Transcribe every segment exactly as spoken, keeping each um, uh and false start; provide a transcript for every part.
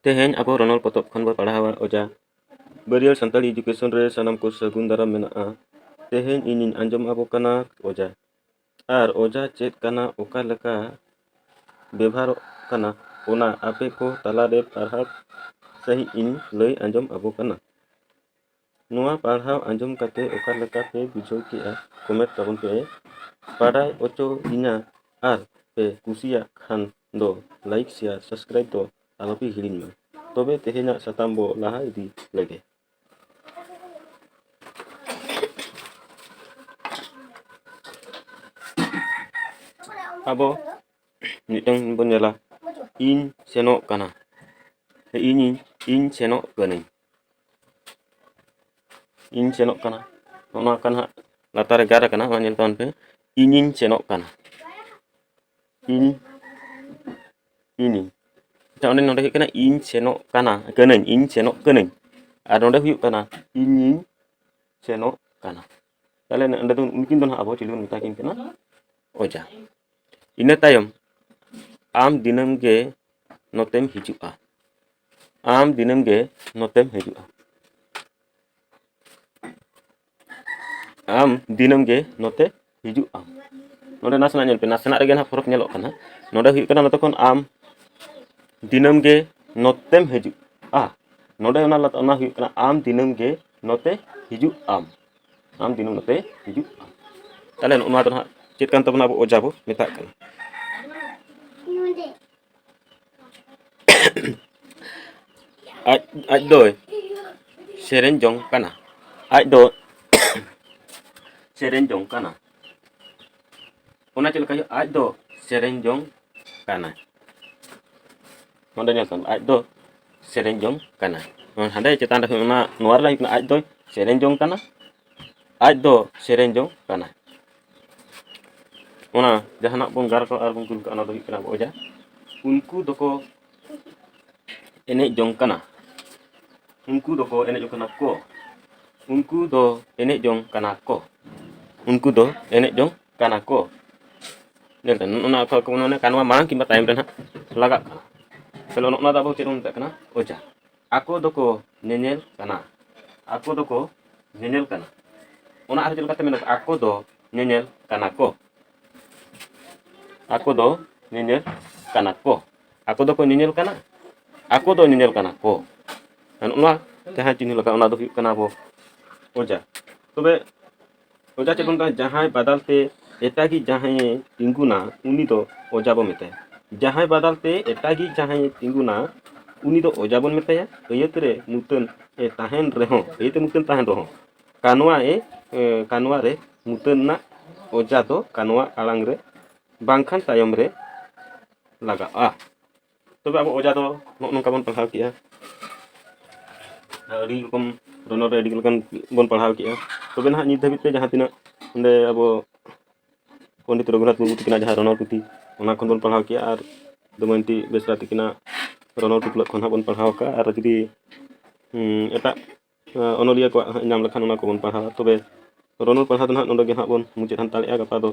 ᱛᱮᱦᱮᱧ ᱟᱵᱚ ᱨᱚᱱᱚᱲ ᱯᱚᱛᱚᱵ ᱠᱷᱚᱱ ᱵᱚ ᱯᱟᱲᱦᱟᱣᱟ ᱚᱡᱟ᱾ ᱵᱟᱹᱨᱭᱟᱹᱲ ᱥᱟᱱᱛᱟᱲᱤ education ᱨᱮ ᱥᱟᱱᱟᱢ ᱠᱚ ᱥᱟᱹᱜᱩᱱ ᱫᱟᱨᱟᱢ ᱢᱮᱱᱟᱜᱼᱟ᱾ ᱛᱮᱦᱮᱧ ᱤᱧᱤᱧ ᱟᱸᱡᱚᱢ ᱟᱵᱚ ᱠᱟᱱᱟ ᱚᱡᱟ᱾ ᱟᱨ ᱚᱡᱟ ᱪᱮᱫ ᱠᱟᱱᱟ, ᱚᱠᱟ ᱞᱮᱠᱟ ᱵᱮᱵᱷᱟᱨᱚᱜ ᱠᱟᱱᱟ, ᱚᱱᱟ ᱟᱯᱮ ᱠᱚ ᱛᱟᱞᱟᱨᱮ ᱯᱟᱲᱦᱟᱣ ᱥᱟᱺᱦᱤᱡ ᱤᱧ ᱞᱟᱹᱭ ᱟᱸᱡᱚᱢ ᱟᱵᱚ ᱠᱟᱱᱟ᱾ ᱱᱚᱣᱟ ᱯᱟᱲᱦᱟᱣ ᱟᱸᱡᱚᱢ ᱠᱟᱛᱮ ᱚᱠᱟ ᱞᱮᱠᱟ ᱯᱮ ᱵᱩᱡᱷᱟᱹᱣ ᱠᱮᱜᱼᱟ, comment ᱛᱟᱵᱚᱱ ᱯᱮ᱾ ᱵᱟᱰᱟᱭ ᱚᱪᱚ ᱤᱧᱟ, ᱟᱨ ᱯᱮ ᱠᱩᱥᱤᱭᱟᱜ ᱠᱷᱟᱱ ᱫᱚ like, share, subscribe ᱫᱚ ᱟᱞᱚᱯᱮ ᱦᱤᱲᱤᱧ ᱢᱟ᱾ ᱛᱚᱵᱮ ᱛᱮᱦᱮᱧᱟᱜ ᱥᱟᱛᱟᱢ ᱵᱚ ᱞᱟᱦᱟ ᱤᱫᱤ ᱞᱮᱜᱮ᱾ ᱟᱵᱚ ᱢᱤᱫᱴᱟᱝ ᱵᱚᱱ ᱧᱮᱞᱟ, ᱤᱧ ᱥᱮᱱᱚᱜ ᱠᱟᱱᱟ᱾ ᱤᱧ, ᱤᱧ, ᱤᱧ ᱥᱮᱱᱚᱜ ᱠᱟᱹᱱᱟᱹᱧ᱾ ᱤᱧ ᱥᱮᱱᱚᱜ ᱠᱟᱱᱟ᱾ ᱱᱚᱜᱼᱚ ᱱᱚᱣᱟ ᱠᱟᱱ ᱦᱟᱸᱜ ᱞᱟᱛᱟᱨ ᱨᱮ ᱜᱟᱨ ᱟᱠᱟᱱᱟ, ᱚᱱᱟ ᱧᱮᱞ ᱛᱟᱵᱚᱱ ᱯᱮ᱾ ᱤᱧᱤᱧ ᱥᱮᱱᱚᱜ ᱠᱟᱱᱟ᱾ ᱤᱧ, ᱤᱧᱤᱧ᱾ ᱟᱪᱪᱷᱟ, ᱚᱸᱰᱮ ᱱᱚᱰᱮ ᱦᱩᱭᱩᱜ ᱠᱟᱱᱟ ᱤᱧ ᱥᱮᱱᱚᱜ ᱠᱟᱱᱟ, ᱠᱟᱹᱱᱟᱹᱧ, ᱤᱧ ᱥᱮᱱᱚᱜ ᱠᱟᱹᱱᱟᱹᱧ᱾ ᱟᱨ ᱱᱚᱰᱮ ᱦᱩᱭᱩᱜ ᱠᱟᱱᱟ ᱤᱧᱤᱧ ᱥᱮᱱᱚᱜ ᱠᱟᱱᱟ᱾ ᱛᱟᱦᱚᱞᱮ ᱱᱚᱰᱮ ᱫᱚ ᱩᱱᱠᱤᱱ ᱫᱚ ᱱᱟᱦᱟᱜ ᱟᱵᱚ ᱪᱤᱞᱤ ᱵᱚᱱ ᱢᱮᱛᱟ ᱠᱤᱱ ᱠᱟᱱᱟ? ᱚᱡᱟ᱾ ᱤᱱᱟᱹ ᱛᱟᱭᱚᱢ ᱟᱢ ᱫᱤᱱᱟᱹᱢ ᱜᱮ ᱱᱚᱛᱮᱢ ᱦᱤᱡᱩᱜᱼᱟ᱾ ᱟᱢ ᱫᱤᱱᱟᱹᱢ ᱜᱮ ᱱᱚᱛᱮᱢ ᱦᱤᱡᱩᱜᱼᱟ᱾ ᱟᱢ ᱫᱤᱱᱟᱹᱢ ᱜᱮ ᱱᱚᱛᱮ ᱦᱤᱡᱩᱜ ᱟᱢ᱾ ᱱᱚᱰᱮ ᱱᱟᱥᱮᱱᱟᱜ ᱧᱮᱞ ᱯᱮ, ᱱᱟᱥᱮᱱᱟᱜ ᱨᱮᱜᱮ ᱱᱟᱦᱟᱜ ᱯᱷᱚᱨᱚᱠ ᱧᱮᱞᱚᱜ ᱠᱟᱱᱟ᱾ ᱱᱚᱰᱮ ᱦᱩᱭᱩᱜ ᱠᱟᱱᱟ, ᱱᱚᱛᱮ ᱠᱷᱚᱱ ᱟᱢ ᱫᱤᱱᱟᱹᱢ ᱜᱮ ᱱᱚᱛᱮᱢ ᱦᱤᱡᱩᱜᱼᱟ᱾ ᱱᱚᱰᱮ ᱚᱱᱟ ᱞᱟᱛ-, ᱚᱱᱟ ᱦᱩᱭᱩᱜ ᱠᱟᱱᱟ, ᱟᱢ ᱫᱤᱱᱟᱹᱢ ᱜᱮ ᱱᱚᱛᱮ ᱦᱤᱡᱩᱜ ᱟᱢ᱾ ᱟᱢ ᱫᱤᱱᱟᱹᱢ ᱱᱚᱛᱮ ᱦᱤᱡᱩᱜ ᱟᱢ᱾ ᱛᱟᱦᱚᱞᱮ ᱱᱚᱣᱟ ᱫᱚ ᱱᱟᱦᱟᱜ ᱪᱮᱫ ᱠᱟᱱ ᱛᱟᱵᱚᱱᱟ? ᱟᱵᱚ ᱚᱡᱟ ᱵᱚ ᱢᱮᱛᱟᱜ ᱠᱟᱱᱟ᱾ ᱟᱡ, ᱟᱡ ᱫᱚᱭ ᱥᱮᱨᱮᱧ ᱡᱚᱝ ᱠᱟᱱᱟ᱾ ᱟᱡ ᱫᱚ ᱥᱮᱨᱮᱧ ᱡᱚᱝ ᱠᱟᱱᱟ᱾ ᱚᱱᱟ ᱪᱮᱫ ᱞᱮᱠᱟ ᱦᱩᱭᱩᱜᱼᱟ? ᱟᱡ ᱫᱚ ᱥᱮᱨᱮᱧ ᱡᱚᱝ ᱠᱟᱱᱟᱭ᱾ ᱱᱚᱰᱮ ᱧᱮᱞ ᱛᱟᱢ, ᱟᱡ ᱫᱚ ᱥᱮᱨᱮᱧ ᱡᱚᱝ ᱠᱟᱱᱟᱭ᱾ ᱦᱟᱸᱰᱮ ᱪᱮᱛᱟᱱ ᱨᱮ ᱚᱱᱟ, ᱱᱚᱣᱟ ᱨᱮ ᱦᱩᱭᱩᱜ ᱠᱟᱱᱟ, ᱟᱡ ᱫᱚᱭ ᱥᱮᱨᱮᱧ ᱡᱚᱝ ᱠᱟᱱᱟ᱾ ᱟᱡ ᱫᱚ ᱥᱮᱨᱮᱧ ᱡᱚᱝ ᱠᱟᱱᱟᱭ᱾ ᱚᱱᱟ ᱡᱟᱦᱟᱱᱟᱜ ᱵᱚᱱ ᱜᱟᱨ ᱠᱟᱜᱼᱟ ᱟᱨ ᱵᱚᱱ ᱜᱩᱞ ᱠᱟᱜᱼᱟ, ᱚᱱᱟ ᱫᱚ ᱦᱩᱭᱩᱜ ᱠᱟᱱᱟ ᱟᱵᱚ ᱚᱡᱟ᱾ ᱩᱱᱠᱩ ᱫᱚᱠᱚ ᱮᱱᱮᱡ ᱡᱚᱝ ᱠᱟᱱᱟ᱾ ᱩᱱᱠᱩ ᱫᱚᱠᱚ ᱮᱱᱮᱡ ᱡᱚᱝ ᱠᱟᱱᱟ ᱠᱚ᱾ ᱩᱱᱠᱩ ᱫᱚ ᱮᱱᱮᱡ ᱡᱚᱝ ᱠᱟᱱᱟ ᱠᱚ᱾ ᱩᱱᱠᱩ ᱫᱚ ᱮᱱᱮᱡ ᱡᱚᱝ ᱠᱟᱱᱟ ᱠᱚ᱾ ᱧᱮᱞ ᱛᱟᱵᱚᱱ, ᱚᱱᱟ ᱚᱠᱟ ᱠᱚ ᱢᱟᱱᱮ ᱠᱟᱱᱣᱟ ᱢᱟᱲᱟᱝ ᱠᱤᱝᱵᱟ ᱛᱟᱭᱚᱢ ᱨᱮ ᱱᱟᱦᱟᱜ ᱞᱟᱜᱟᱜ ᱠᱟᱱᱟ᱾ ᱛᱟᱦᱞᱮ ᱱᱚᱜᱼᱚ ᱱᱚᱣᱟ ᱫᱚ ᱟᱵᱚ ᱪᱮᱫ ᱵᱚᱱ ᱢᱮᱛᱟᱜ ᱠᱟᱱᱟ? ᱚᱡᱟ᱾ ᱟᱠᱚ ᱫᱚᱠᱚ ᱧᱮᱧᱮᱞ ᱠᱟᱱᱟ᱾ ᱟᱠᱚ ᱫᱚᱠᱚ ᱧᱮᱧᱮᱞ ᱠᱟᱱᱟ᱾ ᱚᱱᱟ ᱟᱨᱦᱚᱸ ᱪᱮᱫ ᱞᱮᱠᱟᱛᱮ ᱢᱮᱱᱟᱜᱼᱟ? ᱟᱠᱚ ᱫᱚ ᱧᱮᱧᱮᱞ ᱠᱟᱱᱟ ᱠᱚ᱾ ᱟᱠᱚ ᱫᱚ ᱧᱮᱧᱮᱞ ᱠᱟᱱᱟ ᱠᱚ᱾ ᱟᱠᱚ ᱫᱚᱠᱚ ᱧᱮᱧᱮᱞ ᱠᱟᱱᱟ᱾ ᱟᱠᱚ ᱫᱚ ᱧᱮᱧᱮᱞ ᱠᱟᱱᱟ ᱠᱚ᱾ ᱟᱨ ᱱᱚᱣᱟ ᱡᱟᱦᱟᱸ ᱪᱤᱱᱦᱟᱹ ᱞᱮᱠᱟ, ᱚᱱᱟ ᱫᱚ ᱦᱩᱭᱩᱜ ᱠᱟᱱᱟ ᱟᱵᱚ ᱚᱡᱟ᱾ ᱛᱚᱵᱮ ᱚᱡᱟ ᱪᱮᱫ ᱵᱚᱱ ᱢᱮᱛᱟᱜᱼᱟ? ᱡᱟᱦᱟᱸᱭ ᱵᱟᱫᱟᱞ ᱛᱮ ᱮᱴᱟᱜᱤᱡ ᱡᱟᱦᱟᱸᱭᱮ ᱛᱤᱸᱜᱩᱱᱟ, ᱩᱱᱤ ᱫᱚ ᱚᱡᱟ ᱵᱚ ᱢᱮᱛᱟᱭᱟ᱾ ᱡᱟᱦᱟᱸᱭ ᱵᱟᱫᱟᱞ ᱛᱮ ᱮᱴᱟᱜᱤᱡ ᱡᱟᱦᱟᱸᱭᱮ ᱛᱤᱸᱜᱩᱱᱟ, ᱩᱱᱤ ᱫᱚ ᱚᱡᱟ ᱵᱚᱱ ᱢᱮᱛᱟᱭᱟ᱾ ᱟᱹᱭᱟᱹᱛ ᱨᱮ ᱢᱩᱛᱟᱹᱱ ᱮ ᱛᱟᱦᱮᱱ ᱨᱮᱦᱚᱸ, ᱟᱹᱭᱟᱹᱛ ᱨᱮ ᱢᱩᱛᱟᱹᱱ ᱛᱟᱦᱮᱱ ᱨᱮᱦᱚᱸ, ᱠᱟᱱᱣᱟ ᱮ, ᱮ, ᱠᱟᱱᱣᱟ ᱨᱮ ᱢᱩᱛᱟᱹᱱ ᱨᱮᱱᱟᱜ ᱚᱡᱟ ᱫᱚ ᱠᱟᱱᱣᱟ ᱟᱲᱟᱝ ᱨᱮ ᱵᱟᱝᱠᱷᱟᱱ ᱛᱟᱭᱚᱢ ᱨᱮ ᱞᱟᱜᱟᱜᱼᱟ᱾ ᱛᱚᱵᱮ ᱟᱵᱚ ᱚᱡᱟ ᱫᱚ ᱱᱚᱜᱼᱚ ᱱᱚᱝᱠᱟ ᱵᱚᱱ ᱯᱟᱲᱦᱟᱣ ᱠᱮᱜᱼᱟ᱾ ᱟᱹᱰᱤ ᱨᱚᱠᱚᱢ ᱨᱚᱱᱚᱲ ᱨᱮ ᱟᱹᱰᱤ ᱞᱮᱠᱟᱱ ᱵᱚᱱ ᱯᱟᱲᱦᱟᱣ ᱠᱮᱜᱼᱟ᱾ ᱛᱚᱵᱮ ᱱᱟᱦᱟᱜ ᱱᱤᱛ ᱫᱷᱟᱹᱵᱤᱡ ᱛᱮ ᱡᱟᱦᱟᱸ ᱛᱤᱱᱟᱹᱜ ᱚᱸᱰᱮ ᱟᱵᱚ ᱯᱚᱱᱰᱤᱛ ᱨᱚᱜᱷᱩᱱᱟᱛᱷ ᱢᱩᱨᱢᱩ ᱛᱟᱹᱠᱤᱱᱟᱜ ᱡᱟᱦᱟᱸ ᱨᱚᱱᱚᱲ ᱯᱩᱛᱷᱤ, ᱚᱱᱟ ᱠᱷᱚᱱ ᱵᱚᱱ ᱯᱟᱲᱦᱟᱣ ᱠᱮᱜᱼᱟ, ᱟᱨ ᱫᱚᱢᱚᱭᱚᱱᱛᱤ ᱵᱮᱥᱨᱟ ᱛᱟᱹᱠᱤᱱᱟᱜ ᱨᱚᱱᱚᱲ ᱴᱩᱯᱞᱟᱹᱜ ᱠᱷᱚᱱ ᱦᱟᱸᱜ ᱵᱚᱱ ᱯᱟᱲᱦᱟᱣ ᱠᱟᱜᱼᱟ᱾ ᱟᱨ ᱡᱩᱫᱤ, ᱦᱩᱸ, ᱮᱴᱟᱜ, ᱟᱸ, ᱚᱱᱚᱞᱤᱭᱟᱹ ᱠᱚᱣᱟᱜ ᱦᱟᱸᱜ ᱧᱟᱢ ᱞᱮᱠᱷᱟᱱ, ᱚᱱᱟ ᱠᱚᱵᱚᱱ ᱯᱟᱲᱦᱟᱣᱟ᱾ ᱛᱚᱵᱮ ᱨᱚᱱᱚᱲ ᱯᱟᱲᱦᱟᱣ ᱫᱚ ᱱᱟᱦᱟᱜ ᱱᱚᱰᱮ ᱜᱮ ᱦᱟᱸᱜ ᱵᱚᱱ ᱢᱩᱪᱟᱹᱫ ᱦᱟᱛᱟᱲᱮᱜᱼᱟ᱾ ᱜᱟᱯᱟ ᱫᱚ,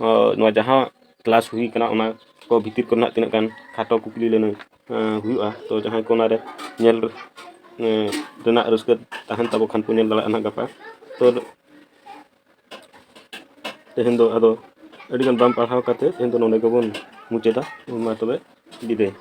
ᱟᱸ, ᱱᱚᱣᱟ ᱡᱟᱦᱟᱸ class ᱦᱩᱭ ᱠᱟᱱᱟ, ᱚᱱᱟ ᱠᱚ ᱵᱷᱤᱛᱤᱨ ᱠᱚᱨᱮ ᱱᱟᱦᱟᱜ ᱛᱤᱱᱟᱹᱜ ᱜᱟᱱ ᱠᱷᱟᱴᱚ ᱠᱩᱠᱞᱤ ᱞᱟᱹᱱᱟᱹᱭ, ᱟᱸ, ᱦᱩᱭᱩᱜᱼᱟ᱾ ᱛᱚ ᱡᱟᱦᱟᱸᱭ ᱠᱚ ᱚᱱᱟᱨᱮ ᱧᱮᱞ, ᱟᱸ, ᱨᱮᱱᱟᱜ ᱨᱟᱹᱥᱠᱟᱹ ᱛᱟᱦᱮᱱ ᱛᱟᱵᱚ ᱠᱷᱟᱱ ᱠᱚ ᱧᱮᱞ ᱫᱟᱲᱮᱭᱟᱜᱼᱟ ᱱᱟᱦᱟᱜ ᱜᱟᱯᱟ᱾ ᱛᱚ ᱛᱮᱦᱮᱧ ᱫᱚ ᱟᱫᱚ ᱟᱹᱰᱤᱜᱟᱱ ᱵᱟᱝ ᱯᱟᱲᱦᱟᱣ ᱠᱟᱛᱮ ᱛᱮᱦᱮᱧ ᱫᱚ ᱱᱚᱰᱮ ᱜᱮᱵᱚᱱ ᱢᱩᱪᱟᱹᱫᱟ᱾ ᱢᱟ ᱛᱚᱵᱮ ᱵᱤᱫᱟᱹᱭ᱾